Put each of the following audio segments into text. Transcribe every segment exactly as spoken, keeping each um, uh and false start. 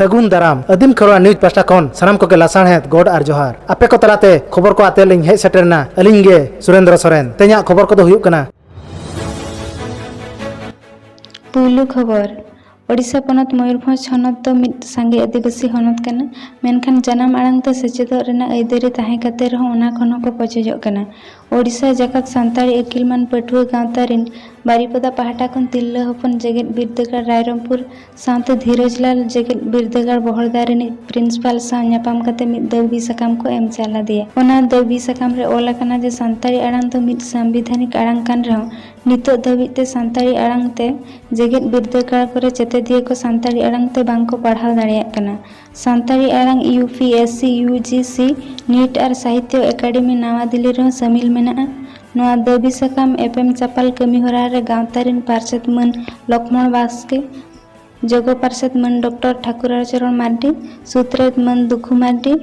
ᱥᱟᱹᱜᱩᱱ ᱫᱟᱨᱟᱢ᱾ ᱟᱹᱫᱤᱢ ᱠᱷᱮᱨᱣᱟᱲ ᱱᱤᱭᱩᱡᱽ ᱯᱟᱦᱴᱟ ᱠᱷᱚᱱ ᱥᱟᱱᱟᱢ ᱠᱚᱜᱮ ᱞᱟᱥᱟᱲᱦᱮᱫ ᱜᱚᱰ ᱟᱨ ᱡᱚᱦᱟᱨ᱾ ᱟᱯᱮ ᱠᱚ ᱛᱟᱞᱟᱛᱮ ᱠᱷᱚᱵᱚᱨ ᱠᱚ ᱟᱛᱮ ᱞᱤᱧ ᱦᱮᱡ ᱥᱮᱴᱮᱨ ᱮᱱᱟ ᱟᱹᱞᱤᱧ ᱜᱮ ᱥᱩᱨᱮᱱᱫᱨᱚ ᱥᱚᱨᱮᱱ᱾ ᱛᱮᱦᱮᱧᱟᱜ ᱠᱷᱚᱵᱚᱨ ᱠᱚᱫᱚ ᱦᱩᱭᱩᱜ ᱠᱟᱱᱟ᱾ ᱯᱩᱭᱞᱩ ᱠᱷᱚᱵᱚᱨ, ᱳᱰᱤᱥᱟ ᱯᱚᱱᱚᱛ ᱢᱚᱭᱩᱨᱵᱷᱚᱸᱡᱽ ᱦᱚᱱᱚᱛ ᱫᱚ ᱢᱤᱫ ᱥᱟᱸᱜᱮ ᱟᱹᱫᱤᱵᱟᱹᱥᱤ ᱦᱚᱱᱚᱛ ᱠᱟᱱᱟ, ᱢᱮᱱᱠᱷᱟᱱ ᱡᱟᱱᱟᱢ ᱟᱲᱟᱝ ᱛᱮ ᱥᱮᱪᱮᱫᱚᱜ ᱨᱮᱱᱟᱜ ᱟᱹᱭᱫᱟᱹᱨᱤ ᱛᱟᱦᱮᱸ ᱠᱟᱛᱮ ᱨᱮᱦᱚᱸ ᱚᱱᱟ ᱠᱷᱚᱱ ᱦᱚᱸᱠᱚ ᱯᱚᱪᱚᱡᱚᱜ ᱠᱟᱱᱟ᱾ ᱳᱰᱤᱥᱟ ᱡᱟᱠᱟᱛ ᱥᱟᱱᱛᱟᱲᱤ ᱟᱹᱠᱤᱞ ᱢᱟᱱ ᱯᱟᱹᱴᱷᱩᱣᱟᱹ ᱜᱟᱶᱛᱟ ᱨᱤᱱ ᱵᱟᱨᱤᱯᱚᱫᱟ ᱯᱟᱦᱴᱟ ᱠᱷᱚᱱ ᱛᱤᱨᱞᱟᱹ ᱦᱚᱯᱚᱱ ᱡᱮᱜᱮᱛ ᱵᱤᱨᱫᱟᱹᱜᱟᱲ ᱨᱟᱭᱨᱚᱝᱯᱩᱨ ᱥᱟᱶᱛᱮ ᱫᱷᱤᱨᱚᱡᱽᱞᱟᱞ ᱡᱮᱜᱮᱛ ᱵᱤᱨᱫᱟᱹᱜᱟᱲ ᱵᱚᱦᱚᱲᱫᱟ ᱨᱤᱱᱤᱡ ᱯᱨᱤᱱᱥᱤᱯᱟᱞ ᱥᱟᱶ ᱧᱟᱯᱟᱢ ᱠᱟᱛᱮ ᱢᱤᱫ ᱫᱟᱹᱵᱤ ᱥᱟᱠᱟᱢ ᱠᱚ ᱮᱢ ᱪᱟᱞ ᱟᱫᱮᱭᱟ᱾ ᱚᱱᱟ ᱫᱟᱹᱵᱤ ᱥᱟᱠᱟᱢ ᱨᱮ ᱚᱞ ᱟᱠᱟᱱᱟ ᱡᱮ ᱥᱟᱱᱛᱟᱲᱤ ᱟᱲᱟᱝ ᱫᱚ ᱢᱤᱫ ᱥᱟᱝᱵᱤᱫᱷᱟᱱᱤᱠ ᱟᱲᱟᱝ ᱠᱟᱱ ᱨᱮᱦᱚᱸ ᱱᱤᱛᱚᱜ ᱫᱷᱟᱹᱵᱤᱡ ᱛᱮ ᱥᱟᱱᱛᱟᱲᱤ ᱟᱲᱟᱝ ᱛᱮ ᱡᱮᱜᱮᱛ ᱵᱤᱨᱫᱟᱹᱜᱟᱲ ᱠᱚᱨᱮ ᱪᱮᱛᱮᱫᱤᱭᱟᱹ ᱠᱚ ᱥᱟᱱᱛᱟᱲᱤ ᱟᱲᱟᱝ ᱛᱮ ᱵᱟᱝ ᱠᱚ ᱯᱟᱲᱦᱟᱣ ᱫᱟᱲᱮᱭᱟᱜ ᱠᱟᱱᱟ᱾ ᱥᱟᱱᱛᱟᱲᱤ ᱟᱲᱟᱝ U P S C, U G C, NET ᱟᱨ ᱥᱟᱦᱤᱛᱭᱚ ᱮᱠᱟᱰᱮᱢᱤ ᱱᱟᱣᱟ ᱫᱤᱞᱞᱤ ᱨᱮᱦᱚᱸ ᱥᱟᱹᱢᱤᱞ ᱢᱮᱱᱟᱜᱼᱟ᱾ ᱱᱚᱣᱟ ᱫᱟᱹᱵᱤ ᱥᱟᱠᱟᱢ ᱮᱯᱮᱢ ᱪᱟᱯᱟᱞ ᱠᱟᱹᱢᱤ ᱦᱚᱨᱟ ᱨᱮ ᱜᱟᱶᱛᱟ ᱨᱤᱱ ᱯᱟᱨᱥᱮᱛ ᱢᱟᱹᱱ ᱞᱚᱠᱷᱢᱚᱬ ᱵᱟᱥᱠᱮ, ᱡᱚᱜᱚ ᱯᱟᱨᱥᱮᱛ ᱢᱟᱹᱱ ᱰᱚᱠᱴᱚᱨ ᱴᱷᱟᱠᱩᱨᱟᱪᱚᱨᱚᱬ ᱢᱟᱨᱰᱤ, ᱥᱩᱛᱨᱮᱛ ᱢᱟᱹᱱ ᱫᱩᱠᱷᱩ ᱢᱟᱨᱰᱤ,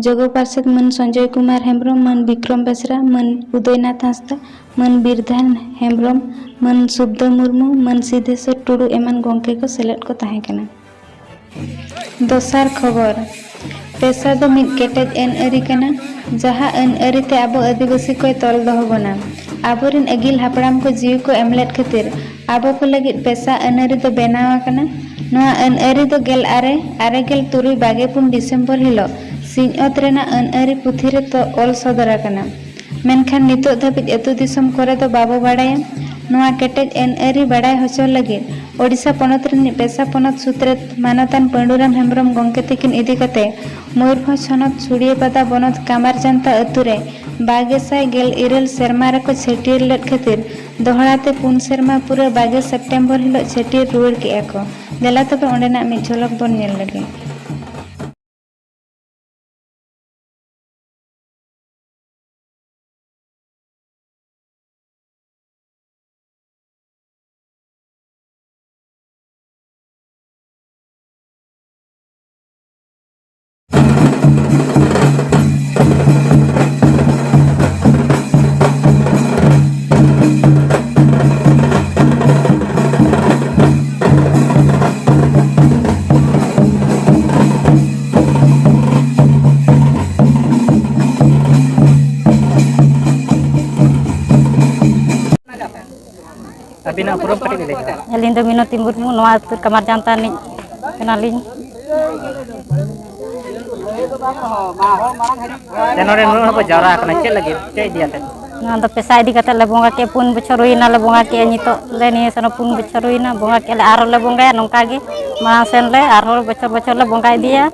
ᱡᱚᱜᱚ ᱯᱟᱨᱥᱮᱛ ᱢᱟᱹᱱ ᱥᱚᱧᱡᱚᱭ ᱠᱩᱢᱟᱨ ᱦᱮᱢᱵᱽᱨᱚᱢ, ᱢᱟᱹᱱ ᱵᱤᱠᱨᱚᱢ ᱵᱮᱥᱨᱟ, ᱢᱟᱹᱱ ᱩᱫᱚᱭᱱᱟᱛᱷ ᱦᱟᱸᱥᱫᱟ, ᱢᱟᱹᱱ ᱵᱤᱨᱫᱷᱟᱱ ᱦᱮᱢᱵᱽᱨᱚᱢ, ᱢᱟᱹᱱ ᱥᱩᱵᱽᱫᱟᱹ ᱢᱩᱨᱢᱩ, ᱢᱟᱹᱱ ᱥᱤᱫᱷᱮᱥᱚᱨ ᱴᱩᱰᱩ ᱮᱢᱟᱱ ᱜᱚᱢᱠᱮ ᱠᱚ ᱥᱮᱞᱮᱫ ᱠᱚ ᱛᱟᱦᱮᱸ ᱠᱟᱱᱟ᱾ ᱫᱚᱥᱟᱨ ᱠᱷᱚᱵᱚᱨ, ᱯᱮᱥᱟ ᱫᱚ ᱢᱤᱫ ᱠᱮᱴᱮᱡ ᱟᱹᱱ ᱟᱹᱨᱤ ᱠᱟᱱᱟ᱾ ᱡᱟᱦᱟᱸ ᱟᱹᱱ ᱟᱹᱨᱤ ᱛᱮ ᱟᱵᱚ ᱟᱹᱫᱤᱵᱟᱹᱥᱤ ᱠᱚᱭ ᱛᱚᱞ ᱫᱚᱦᱚ ᱵᱚᱱᱟ᱾ ᱟᱵᱚᱨᱤᱱ ᱟᱹᱜᱤᱞ ᱦᱟᱯᱲᱟᱢ ᱠᱚ ᱡᱤᱣᱤ ᱠᱚ ᱮᱢ ᱞᱮᱫ ᱠᱷᱟᱹᱛᱤᱨ ᱟᱵᱚ ᱠᱚ ᱞᱟᱹᱜᱤᱫ ᱯᱮᱥᱟ ᱟᱹᱱ ᱟᱹᱨᱤ ᱫᱚ ᱵᱮᱱᱟᱣ ᱟᱠᱟᱱᱟ᱾ ᱱᱚᱣᱟ ᱟᱹᱱ ᱟᱹᱨᱤ ᱫᱚ ᱜᱮᱞ ᱟᱨᱮ ᱟᱨᱮ ᱜᱮᱞ ᱛᱩᱨᱩᱭ ᱵᱟᱜᱮ ᱯᱩᱱ ᱰᱤᱥᱮᱢᱵᱚᱨ ᱦᱤᱞᱳᱜ ᱥᱤᱧᱚᱛ ᱨᱮᱱᱟᱜ ᱟᱹᱱ ᱟᱹᱨᱤ ᱯᱩᱛᱷᱤ ᱨᱮ ᱛᱚ-, ᱚᱞ ᱥᱚᱫᱚᱨ ᱟᱠᱟᱱᱟ᱾ ᱢᱮᱱᱠᱷᱟᱱ ᱱᱤᱛᱚᱜ ᱫᱷᱟᱹᱵᱤᱡ ᱟᱹᱛᱩ ᱫᱤᱥᱚᱢ ᱠᱚᱨᱮ ᱫᱚ ᱵᱟᱵᱚ ᱵᱟᱲᱟᱭᱟ᱾ ᱱᱚᱣᱟ ᱠᱮᱴᱮᱡ ᱟᱹᱱ ᱟᱹᱨᱤ ᱵᱟᱲᱟᱭ ᱦᱚᱪᱚ ᱞᱟᱹᱜᱤᱫ ᱳᱰᱤᱥᱟ ᱯᱚᱱᱚᱛ ᱨᱤᱱᱤᱡ ᱯᱮᱥᱟ ᱯᱚᱱᱚᱛ ᱥᱩᱛᱨᱮᱛ ᱢᱟᱱᱚᱛᱟᱱ ᱯᱟᱹᱰᱩᱨᱟᱢ ᱦᱮᱢᱵᱽᱨᱚᱢ ᱜᱚᱢᱠᱮ ᱛᱤᱠᱤᱱ ᱤᱫᱤ ᱠᱟᱛᱮ ᱢᱚᱭᱩᱨᱵᱷᱚᱸᱡᱽ ᱦᱚᱱᱚᱛ ᱥᱩᱲᱤᱭᱟᱹᱯᱟᱫᱟ ᱵᱚᱱᱚᱛ ᱠᱟᱢᱟᱨᱡᱟᱱᱛᱟ ᱟᱹᱛᱩ ᱨᱮ ᱵᱟᱜᱮ ᱥᱟᱭ ᱜᱮᱞ ᱤᱨᱟᱹᱞ ᱥᱮᱨᱢᱟ ᱨᱮᱠᱚ ᱪᱷᱟᱹᱴᱭᱟᱹᱨ ᱞᱮᱫ ᱠᱷᱟᱹᱛᱤᱨ ᱫᱚᱦᱲᱟ ᱛᱮ ᱯᱩᱱ ᱥᱮᱨᱢᱟ ᱯᱩᱨᱟᱹ ᱵᱟᱜᱮ ᱥᱮᱯᱴᱮᱢᱵᱚᱨ ᱦᱤᱞᱳᱜ ᱪᱷᱟᱹᱴᱭᱟᱹᱨ ᱨᱩᱣᱟᱹᱲ ᱠᱮᱜᱼᱟ ᱠᱚ᱾ ᱫᱮᱞᱟ ᱛᱚᱵᱮ ᱚᱸᱰᱮᱱᱟᱜ ᱢᱤᱫ ᱡᱷᱚᱞᱚᱠ ᱵᱚᱱ ᱧᱮᱞ ᱞᱮᱜᱮ᱾ ᱟᱹᱞᱤᱧ ᱫᱚ ᱢᱤᱱᱚᱛᱤ ᱢᱩᱨᱢᱩ, ᱱᱚᱣᱟ ᱟᱹᱛᱩ ᱠᱟᱢᱟᱨ ᱡᱟᱱᱛᱟ ᱨᱤᱱᱤᱡ ᱠᱟᱱᱟᱞᱤᱧ᱾ ᱱᱚᱰᱮ ᱱᱩᱱᱟᱹᱜ ᱦᱚᱲ ᱠᱚ ᱡᱟᱣᱨᱟ ᱟᱠᱟᱱᱟ, ᱪᱮᱫ ᱞᱟᱹᱜᱤᱫ, ᱪᱮᱫ ᱤᱫᱤ ᱟᱛᱮᱫ? ᱱᱚᱣᱟ ᱫᱚ ᱯᱮᱥᱟ ᱤᱫᱤ ᱠᱟᱛᱮ ᱞᱮ ᱵᱚᱸᱜᱟ ᱠᱮᱫ, ᱯᱩᱱ ᱵᱚᱪᱷᱚᱨ ᱦᱩᱭᱱᱟ ᱞᱮ ᱵᱚᱸᱜᱟ ᱠᱮᱫᱼᱟ, ᱱᱤᱛᱚᱜ ᱞᱮ ᱱᱤᱭᱟᱹ ᱥᱮᱨᱢᱟ ᱯᱩᱱ ᱵᱚᱪᱷᱚᱨ ᱦᱩᱭᱱᱟ ᱵᱚᱸᱜᱟ ᱠᱮᱫᱼᱟ ᱞᱮ, ᱟᱨᱦᱚᱸ ᱞᱮ ᱵᱚᱸᱜᱟᱭᱟ ᱱᱚᱝᱠᱟ ᱜᱮ, ᱢᱟᱲᱟᱝ ᱥᱮᱱ ᱞᱮ ᱟᱨᱦᱚᱸ ᱵᱚᱪᱷᱚᱨ ᱵᱚᱪᱷᱚᱨ ᱞᱮ ᱵᱚᱸᱜᱟ ᱤᱫᱤᱭᱟ᱾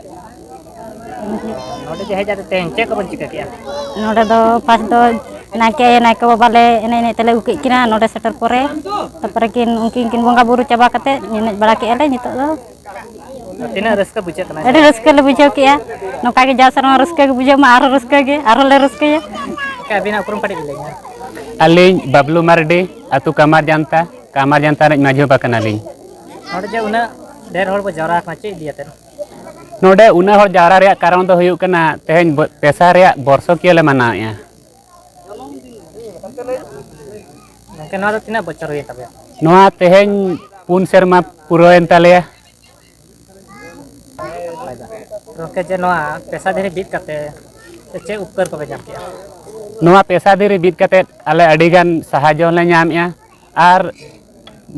ᱱᱚᱰᱮ ᱡᱟᱦᱮᱨ ᱡᱟᱦᱮᱨ ᱛᱮᱦᱮᱧ ᱪᱮᱫ ᱠᱚᱵᱚᱱ ᱪᱤᱠᱟᱹ ᱠᱮᱜᱼᱟ? ᱱᱚᱰᱮ ᱫᱚ ᱯᱷᱟᱥᱴ ᱫᱚ ᱱᱟᱭᱠᱮ ᱟᱭᱳ ᱱᱟᱭᱠᱮ ᱵᱟᱵᱟ ᱞᱮ ᱮᱱᱮᱡ ᱮᱱᱮᱡ ᱛᱮᱞᱮ ᱟᱹᱜᱩ ᱠᱮᱫ ᱠᱤᱱᱟ ᱱᱚᱰᱮ ᱥᱮᱴᱮᱨ ᱯᱚᱨᱮ, ᱛᱟᱨᱯᱚᱨᱮ ᱠᱤᱱ ᱩᱱᱠᱤᱱ ᱠᱤᱱ ᱵᱚᱸᱜᱟ ᱵᱩᱨᱩ ᱪᱟᱵᱟ ᱠᱟᱛᱮ ᱮᱱᱮᱡ ᱵᱟᱲᱟ ᱠᱮᱫᱼᱟ ᱞᱮ᱾ ᱱᱤᱛᱚᱜ ᱫᱚ ᱛᱤᱱᱟᱹᱜ ᱨᱟᱹᱥᱠᱟᱹ ᱵᱩᱡᱷᱟᱹᱜ ᱠᱟᱱᱟ? ᱟᱹᱰᱤ ᱨᱟᱹᱥᱠᱟᱹ ᱞᱮ ᱵᱩᱡᱷᱟᱹᱣ ᱠᱮᱫᱼᱟ᱾ ᱱᱚᱝᱠᱟ ᱜᱮ ᱡᱟᱣ ᱥᱮᱨᱢᱟ ᱨᱟᱹᱥᱠᱟᱹ ᱜᱮ ᱵᱩᱡᱷᱟᱹᱜ ᱢᱟ, ᱟᱨᱦᱚᱸ ᱨᱟᱹᱥᱠᱟᱹ ᱜᱮ, ᱟᱨᱦᱚᱸ ᱞᱮ ᱨᱟᱹᱥᱠᱟᱹᱭᱟ᱾ ᱜᱚᱢᱠᱮ, ᱟᱹᱵᱤᱱᱟᱜ ᱩᱯᱨᱩᱢ ᱠᱟᱹᱴᱤᱡ ᱵᱤᱱ ᱞᱟᱹᱭ ᱧᱟ᱾ ᱟᱹᱞᱤᱧ ᱵᱟᱵᱞᱩ ᱢᱟᱨᱰᱤ, ᱟᱹᱛᱩ ᱠᱟᱢᱟᱨ ᱡᱟᱱᱛᱟ, ᱠᱟᱢᱟᱨ ᱡᱟᱱᱛᱟ ᱨᱤᱱᱤᱡ ᱢᱟᱹᱡᱷᱤ ᱵᱟᱵᱟ ᱠᱟᱱᱟᱞᱤᱧ᱾ ᱱᱚᱰᱮ ᱡᱮ ᱩᱱᱟᱹᱜ ᱰᱷᱮᱨ ᱦᱚᱲ ᱠᱚ ᱡᱟᱣᱨᱟ ᱟᱠᱟᱱᱟ, ᱪᱮᱫ ᱤᱫᱤᱭᱟᱛᱮ? ᱱᱚᱰᱮ ᱩᱱᱟᱹᱜ ᱦᱚᱲ ᱡᱟᱣᱨᱟ ᱨᱮᱭᱟᱜ ᱠᱟᱨᱚᱱ ᱫᱚ ᱦᱩᱭᱩᱜ ᱠᱟᱱᱟ, ᱛᱮᱦᱮᱧ ᱵᱚ- ᱯᱮᱥᱟ ᱨᱮᱭᱟᱜ ᱵᱚᱨᱥᱚᱠᱤᱭᱟᱹ ᱞᱮ ᱢᱟᱱᱟᱣᱮᱫᱼᱟ᱾ ᱜᱚᱢᱠᱮ, ᱱᱚᱣᱟ ᱫᱚ ᱛᱤᱱᱟᱹᱜ ᱵᱚᱪᱷᱚᱨ ᱦᱩᱭᱮᱱ ᱛᱟᱯᱮᱭᱟ? ᱱᱚᱣᱟ ᱛᱮᱦᱮᱧ ᱯᱩᱱ ᱥᱮᱨᱢᱟ ᱯᱩᱨᱟᱹᱣᱮᱱ ᱛᱟᱞᱮᱭᱟ᱾ ᱜᱚᱢᱠᱮ, ᱡᱮ ᱱᱚᱣᱟ ᱯᱮᱥᱟ ᱫᱷᱤᱨᱤ ᱵᱤᱫ ᱠᱟᱛᱮ ᱪᱮᱫ ᱩᱯᱠᱟᱹᱨ ᱠᱚᱯᱮ ᱧᱟᱢ ᱠᱮᱜᱼᱟ? ᱱᱚᱣᱟ ᱯᱮᱥᱟ ᱫᱷᱤᱨᱤ ᱵᱤᱫ ᱠᱟᱛᱮ ᱟᱞᱮ ᱟᱹᱰᱤᱜᱟᱱ ᱥᱟᱦᱟᱡᱽᱡᱚ ᱦᱚᱸᱞᱮ ᱧᱟᱢᱮᱫᱼᱟ, ᱟᱨ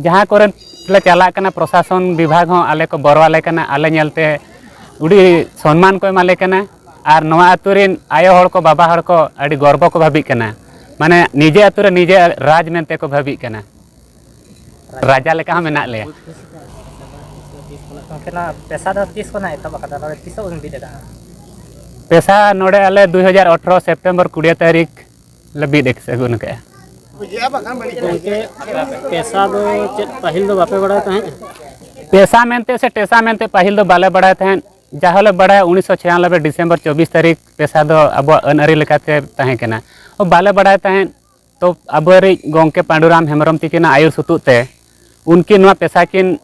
ᱡᱟᱦᱟᱸ ᱠᱚᱨᱮ ᱞᱮ ᱪᱟᱞᱟᱜ ᱠᱟᱱᱟ, ᱯᱨᱚᱥᱟᱥᱚᱱ ᱵᱤᱵᱷᱟᱜᱽ ᱦᱚᱸ ᱟᱞᱮ ᱠᱚ ᱵᱚᱨᱚ ᱟᱞᱮ ᱠᱟᱱᱟ, ᱟᱞᱮ ᱧᱮᱞᱛᱮ ᱟᱹᱰᱤ ᱥᱚᱱᱢᱟᱱ ᱠᱚ ᱮᱢᱟᱞᱮ ᱠᱟᱱᱟ᱾ ᱟᱨ ᱱᱚᱣᱟ ᱟᱹᱛᱩ ᱨᱮᱱ ᱟᱭᱳ ᱦᱚᱲ ᱠᱚ, ᱵᱟᱵᱟ ᱦᱚᱲ ᱠᱚ ᱟᱹᱰᱤ ᱜᱚᱨᱵᱚ ᱠᱚ ᱵᱷᱟᱹᱵᱤᱜ ᱠᱟᱱᱟ, ᱢᱟᱱᱮ ᱱᱤᱡᱮ ᱟᱹᱛᱩ ᱨᱮ ᱱᱤᱡᱮ ᱨᱟᱡᱽ ᱢᱮᱱᱛᱮ ᱠᱚ ᱵᱷᱟᱹᱵᱤᱜ ᱠᱟᱱᱟ, ᱨᱟᱡᱟ ᱞᱮᱠᱟ ᱦᱚᱸ ᱢᱮᱱᱟᱜ ᱞᱮᱭᱟ᱾ ᱜᱚᱢᱠᱮ, ᱱᱚᱣᱟ ᱯᱮᱥᱟ ᱫᱚ ᱛᱤᱥ ᱠᱷᱚᱱᱟᱜ ᱮᱛᱚᱦᱚᱵ ᱟᱠᱟᱫᱟ? ᱱᱚᱰᱮ ᱛᱤᱥᱚᱜ ᱵᱤᱱ ᱵᱤᱫ ᱟᱠᱟᱫᱼᱟ? ᱯᱮᱥᱟ ᱱᱚᱰᱮ ᱟᱞᱮ ᱫᱩᱭ ᱦᱟᱡᱟᱨ ᱟᱴᱷᱨᱚ ᱥᱮᱯᱴᱮᱢᱵᱚᱨ ᱠᱩᱲᱤᱭᱟᱹ ᱛᱟᱹᱨᱤᱠᱷ ᱞᱮ ᱵᱤᱫ ᱟᱹᱜᱩ ᱟᱠᱟᱫᱼᱟ᱾ ᱜᱚᱢᱠᱮ, ᱯᱮᱥᱟ ᱫᱚ ᱪᱮᱫ ᱯᱟᱹᱦᱤᱞ ᱫᱚ ᱵᱟᱯᱮ ᱵᱟᱲᱟᱭ ᱛᱟᱦᱮᱸᱫ? ᱯᱮᱥᱟ ᱢᱮᱱᱛᱮ ᱥᱮ ᱴᱮᱥᱟ ᱢᱮᱱᱛᱮ ᱯᱟᱹᱦᱤᱞ ᱫᱚ ᱵᱟᱞᱮ ᱵᱟᱲᱟᱭ ᱛᱟᱦᱮᱸᱫ᱾ ᱡᱟᱦᱟᱸ ᱞᱮ ᱵᱟᱲᱟᱭᱟ, ᱩᱱᱤᱥᱥᱚ ᱪᱷᱤᱭᱟᱱᱚᱵᱵᱳᱭ ᱰᱤᱥᱮᱢᱵᱚᱨ ᱪᱚᱵᱵᱤᱥ ᱛᱟᱹᱨᱤᱠᱷ ᱯᱮᱥᱟ ᱫᱚ ᱟᱵᱚᱣᱟᱜ ᱟᱹᱱ ᱟᱹᱨᱤ ᱞᱮᱠᱟᱛᱮ ᱛᱟᱦᱮᱸ ᱠᱟᱱᱟ᱾ ᱛᱚ ᱵᱟᱞᱮ ᱵᱟᱲᱟᱭ ᱛᱟᱦᱮᱸᱫ᱾ ᱛᱚ ᱟᱵᱚᱨᱤᱡ ᱜᱚᱢᱠᱮ ᱯᱟᱸᱰᱩᱨᱟᱢ ᱦᱮᱢᱵᱨᱚᱢ ᱛᱤᱠᱤᱱᱟᱜ ᱟᱹᱭᱩᱨ ᱥᱩᱛᱩᱜ ᱛᱮ ᱩᱱᱠᱤᱱ ᱱᱚᱣᱟ ᱯᱮᱥᱟ ᱠᱤᱱ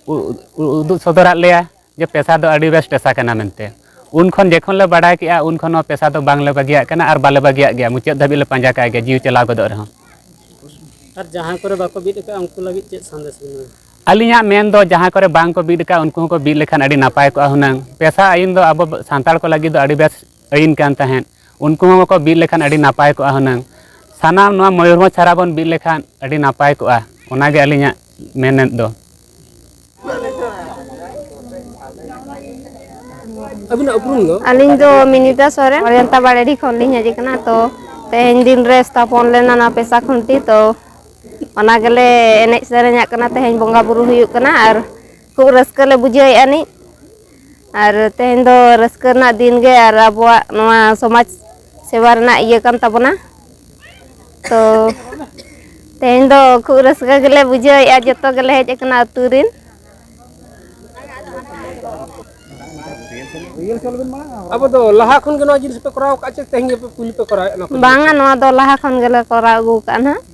ᱩ- ᱩ- ᱩᱫᱩᱜ ᱥᱚᱫᱚᱨᱟᱫ ᱞᱮᱭᱟ ᱡᱮ ᱯᱮᱥᱟ ᱫᱚ ᱟᱹᱰᱤ ᱵᱮᱥ ᱯᱮᱥᱟ ᱠᱟᱱᱟ ᱢᱮᱱᱛᱮ᱾ ᱩᱱ ᱠᱷᱚᱱ ᱡᱮᱠᱷᱚᱱ ᱞᱮ ᱵᱟᱲᱟᱭ ᱠᱮᱜᱼᱟ, ᱩᱱ ᱠᱷᱚᱱ ᱱᱚᱣᱟ ᱯᱮᱥᱟ ᱫᱚ ᱵᱟᱝᱞᱮ ᱵᱟᱹᱜᱤᱭᱟᱜ ᱠᱟᱱᱟ ᱟᱨ ᱵᱟᱞᱮ ᱵᱟᱹᱜᱤᱭᱟᱜ ᱜᱮᱭᱟ᱾ ᱢᱩᱪᱟᱹᱫ ᱫᱷᱟᱹᱵᱤᱡ ᱞᱮ ᱯᱟᱸᱡᱟ ᱠᱟᱜ ᱜᱮᱭᱟ, ᱡᱤᱣᱤ ᱪᱟᱞᱟᱣ ᱜᱚᱫᱚᱜ ᱨᱮᱦᱚᱸ᱾ ᱟᱨ ᱡᱟᱦᱟᱸᱭ ᱠᱚᱨᱮ ᱵᱟᱠᱚ ᱵᱤᱫ ᱟᱠᱟᱫᱼᱟ, ᱩᱱᱠᱩ ᱞᱟᱹᱜᱤᱫ ᱪᱮᱫ ᱥᱟᱸᱫᱮᱥ ᱵᱤᱱ ᱮᱢᱟ? ᱟᱹᱞᱤᱧᱟᱜ ᱢᱮᱱ ᱫᱚ, ᱡᱟᱦᱟᱸ ᱠᱚᱨᱮ ᱵᱟᱝ ᱠᱚ ᱵᱤᱫ ᱟᱠᱟᱫ, ᱩᱱᱠᱩ ᱦᱚᱸᱠᱚ ᱵᱤᱫ ᱞᱮᱠᱷᱟᱱ ᱟᱹᱰᱤ ᱱᱟᱯᱟᱭ ᱠᱚᱜᱼᱟ ᱦᱩᱱᱟᱹᱝ᱾ ᱯᱮᱥᱟ ᱟᱹᱭᱤᱱ ᱫᱚ ᱟᱵᱚ ᱥᱟᱱᱛᱟᱲ ᱠᱚ ᱞᱟᱹᱜᱤᱫ ᱫᱚ ᱟᱹᱰᱤ ᱵᱮᱥ ᱟᱹᱭᱤᱱ ᱠᱟᱱ ᱛᱟᱦᱮᱸᱫ᱾ ᱩᱱᱠᱩ ᱦᱚᱸ ᱵᱟᱠᱚ ᱵᱤᱫ ᱞᱮᱠᱷᱟᱱ ᱟᱹᱰᱤ ᱱᱟᱯᱟᱭ ᱠᱚᱜᱼᱟ ᱦᱩᱱᱟᱹᱝ᱾ ᱥᱟᱱᱟᱢ ᱱᱚᱣᱟ ᱢᱚᱭᱩᱨᱵᱷᱚᱸᱡᱽ ᱪᱷᱟᱨᱟ ᱵᱚᱱ ᱵᱤᱫ ᱞᱮᱠᱷᱟᱱ ᱟᱹᱰᱤ ᱱᱟᱯᱟᱭ ᱠᱚᱜᱼᱟ᱾ ᱚᱱᱟᱜᱮ ᱟᱹᱞᱤᱧᱟᱜ ᱢᱮᱱᱮᱫ ᱫᱚ᱾ ᱟᱹᱵᱤᱱᱟᱜ ᱩᱯᱨᱩᱢ ᱫᱚ? ᱟᱹᱞᱤᱧ ᱫᱚ ᱢᱤᱱᱤᱛᱟ ᱥᱚᱨᱮᱱ, ᱚᱡᱚᱱᱛᱟ ᱵᱟᱲᱮᱰᱤ ᱠᱷᱚᱱ ᱞᱤᱧ ᱦᱮᱡ ᱟᱠᱟᱱᱟ᱾ ᱛᱚ, ᱛᱮᱦᱮᱧ ᱫᱤᱱ ᱨᱮ ᱥᱛᱷᱟᱯᱚᱱ ᱞᱮᱱᱟ ᱱᱚᱣᱟ ᱯᱮᱥᱟ ᱠᱷᱩᱱᱴᱤ᱾ ᱛᱚ, ᱚᱱᱟ ᱜᱮᱞᱮ ᱮᱱᱮᱡ ᱥᱮᱨᱮᱧᱟᱜ ᱠᱟᱱᱟ, ᱛᱮᱦᱮᱧ ᱵᱚᱸᱜᱟ ᱵᱩᱨᱩ ᱦᱩᱭᱩᱜ ᱠᱟᱱᱟ ᱟᱨ ᱠᱷᱩᱵ ᱨᱟᱹᱥᱠᱟᱹ ᱞᱮ ᱵᱩᱡᱷᱟᱹᱣᱮᱫᱼᱟ ᱱᱤᱡ᱾ ᱟᱨ ᱛᱮᱦᱮᱧ ᱫᱚ ᱨᱟᱹᱥᱠᱟᱹ ᱨᱮᱱᱟᱜ ᱫᱤᱱ ᱜᱮ ᱟᱨ ᱟᱵᱚᱣᱟᱜ ᱱᱚᱣᱟ ᱥᱚᱢᱟᱡᱽ ᱥᱮᱵᱟ ᱨᱮᱱᱟᱜ ᱤᱭᱟᱹ ᱠᱟᱱ ᱛᱟᱵᱚᱱᱟ᱾ ᱛᱚ, ᱛᱮᱦᱮᱧ ᱫᱚ ᱠᱷᱩᱵ ᱨᱟᱹᱥᱠᱟᱹ ᱜᱮᱞᱮ ᱵᱩᱡᱷᱟᱹᱣᱮᱫᱼᱟ, ᱡᱚᱛᱚ ᱜᱮᱞᱮ ᱦᱮᱡ ᱟᱠᱟᱱᱟ ᱟᱹᱛᱩ ᱨᱮᱱ᱾ ᱟᱵᱚ ᱫᱚ ᱞᱟᱦᱟ ᱠᱷᱚᱱ ᱜᱮ ᱱᱚᱣᱟ ᱡᱤᱱᱤᱥ ᱯᱮ ᱠᱚᱨᱟᱣ ᱟᱠᱟᱫ ᱪᱮ ᱛᱮᱦᱮᱧ ᱜᱮᱯᱮ ᱯᱩᱭᱞᱩ ᱯᱮ ᱠᱚᱨᱟᱣᱮᱫᱼᱟ ᱱᱚᱣᱟ ᱠᱚ ᱡᱤᱱᱤᱥ? ᱵᱟᱝᱟ, ᱱᱚᱣᱟ ᱫᱚ ᱞᱟᱦᱟ ᱠᱷᱚᱱ ᱜᱮᱞᱮ ᱠᱚᱨᱟᱣ ᱟᱹᱜᱩ ᱟᱠᱟᱫᱼᱟ ᱱᱟᱦᱟᱜ᱾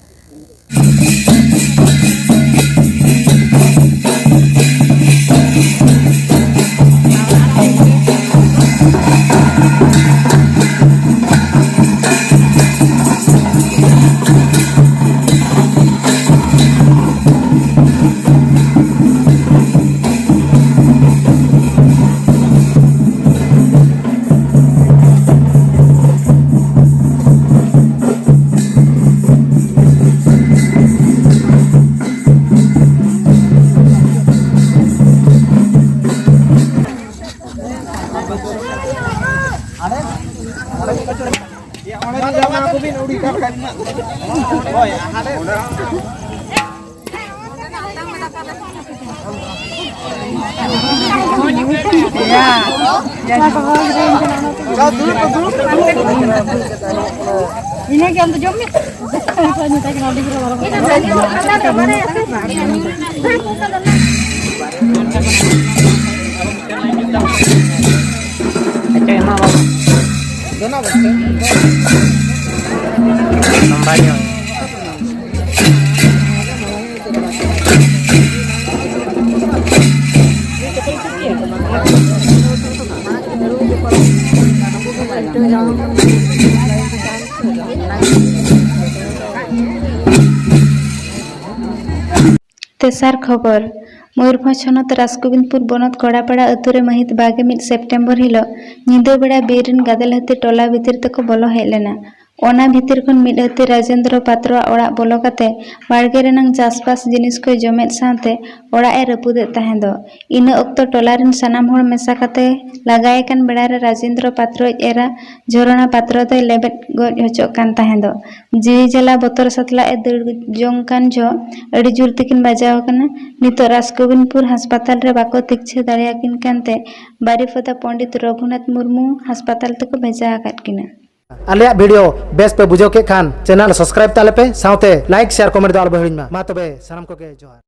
ᱤᱱᱟᱹᱜᱮ ᱟᱢ ᱫᱚ ᱡᱚᱢ ᱢᱮ᱾ ᱛᱮᱥᱟᱨ ᱠᱷᱚᱵᱚᱨ᱾ ᱢᱚᱭᱩᱨᱵᱷᱚᱸᱡᱽ ᱦᱚᱱᱚᱛ ᱨᱟᱥᱜᱳᱵᱤᱱᱫᱽᱯᱩᱨ ᱵᱚᱱᱚᱛ ᱠᱚᱲᱟᱯᱟᱲᱟ ᱟᱹᱛᱩ ᱨᱮ ᱢᱟᱹᱦᱤᱛ ᱵᱟᱜᱮ ᱢᱤᱫ ᱥᱮᱯᱴᱮᱢᱵᱚᱨ ᱦᱤᱞᱚᱜ ᱧᱤᱫᱟᱹ ᱵᱮᱲᱟ ᱵᱤᱨ ᱨᱮᱱ ᱜᱟᱫᱮᱞ ᱦᱟᱹᱛᱤ ᱴᱚᱞᱟ ᱵᱷᱤᱛᱤᱨ ᱛᱮᱠᱚ ᱵᱚᱞᱚ ᱦᱮᱡ ᱞᱮᱱᱟ᱾ ᱚᱱᱟ ᱵᱷᱤᱛᱤᱨ ᱠᱷᱚᱱ ᱢᱤᱫ ᱦᱟᱹᱛᱤ ᱨᱟᱡᱮᱱᱫᱨᱚ ᱯᱟᱛᱨᱚᱣᱟᱜ ᱚᱲᱟᱜ ᱵᱚᱞᱚ ᱠᱟᱛᱮ ᱵᱟᱲᱜᱮ ᱨᱮᱱᱟᱝ ᱪᱟᱥᱵᱟᱥ ᱡᱤᱱᱤᱥ ᱠᱚᱭ ᱡᱚᱢᱮᱫ ᱥᱟᱶᱛᱮ ᱚᱲᱟᱜ ᱮ ᱨᱟᱹᱯᱩᱫᱮᱫ ᱛᱟᱦᱮᱸ ᱫᱚ᱾ ᱤᱱᱟᱹ ᱚᱠᱛᱚ ᱴᱚᱞᱟ ᱨᱮᱱ ᱥᱟᱱᱟᱢ ᱦᱚᱲ ᱢᱮᱥᱟ ᱠᱟᱛᱮ ᱞᱟᱜᱟᱭᱮ ᱠᱟᱱ ᱵᱮᱲᱟ ᱨᱮ ᱨᱟᱡᱮᱱᱫᱨᱚ ᱯᱟᱛᱨᱚ ᱤᱡ ᱮᱨᱟ ᱡᱷᱚᱨᱚᱱᱟ ᱯᱟᱛᱨᱚ ᱫᱚᱭ ᱞᱮᱵᱮᱫ ᱜᱚᱡ ᱦᱚᱪᱚᱜ ᱠᱟᱱ ᱛᱟᱦᱮᱸ ᱫᱚ᱾ ᱡᱤᱣᱤ ᱡᱟᱞᱟ ᱵᱚᱛᱚᱨ ᱥᱟᱛᱞᱟᱜ ᱮ ᱫᱟᱹᱲ ᱡᱚᱝ ᱠᱟᱱ ᱡᱚᱦᱚᱜ ᱟᱹᱰᱤ ᱡᱳᱨ ᱛᱮᱠᱤᱱ ᱵᱟᱡᱟᱣ ᱟᱠᱟᱱᱟ᱾ ᱱᱤᱛᱚᱜ ᱨᱟᱡᱽᱜᱳᱵᱤᱱᱫᱯᱩᱨ ᱦᱟᱥᱯᱟᱛᱟᱞ ᱨᱮ ᱵᱟᱠᱚ ᱛᱤᱠᱪᱷᱟᱹ ᱫᱟᱲᱮᱭᱟᱠᱤᱱ ᱠᱟᱱᱛᱮ ᱵᱟᱨᱤᱯᱚᱫᱟ ᱯᱚᱸᱰᱤᱛ ᱨᱚᱜᱷᱩᱱᱟᱛᱷ ᱢᱩᱨᱢᱩ ᱦᱟᱥᱯᱟᱛᱟᱞ ᱛᱮᱠᱚ ᱵᱷᱮᱡᱟ ᱟᱠᱟᱫ ᱠᱤᱱᱟ᱾ ᱟᱞᱮᱭᱟᱜ ᱵᱷᱤᱰᱤᱭᱳ ᱵᱮᱥ ᱯᱮ ᱵᱩᱡᱷᱟᱹᱣ ᱠᱮᱫ ᱠᱷᱟᱱ ᱪᱮᱱᱮᱞ ᱥᱟᱵᱥᱠᱨᱟᱭᱤᱵ ᱛᱟᱞᱮ ᱯᱮ, ᱥᱟᱶᱛᱮ ᱞᱟᱭᱤᱠ, ᱥᱮᱭᱟᱨ, ᱠᱚᱢᱮᱱᱴ ᱫᱚ ᱟᱞᱚ ᱯᱮ ᱦᱤᱲᱤᱧ ᱢᱟ᱾ ᱢᱟ ᱛᱚᱵᱮ ᱥᱟᱱᱟᱢ ᱠᱚᱜᱮ ᱡᱚᱦᱟᱨ᱾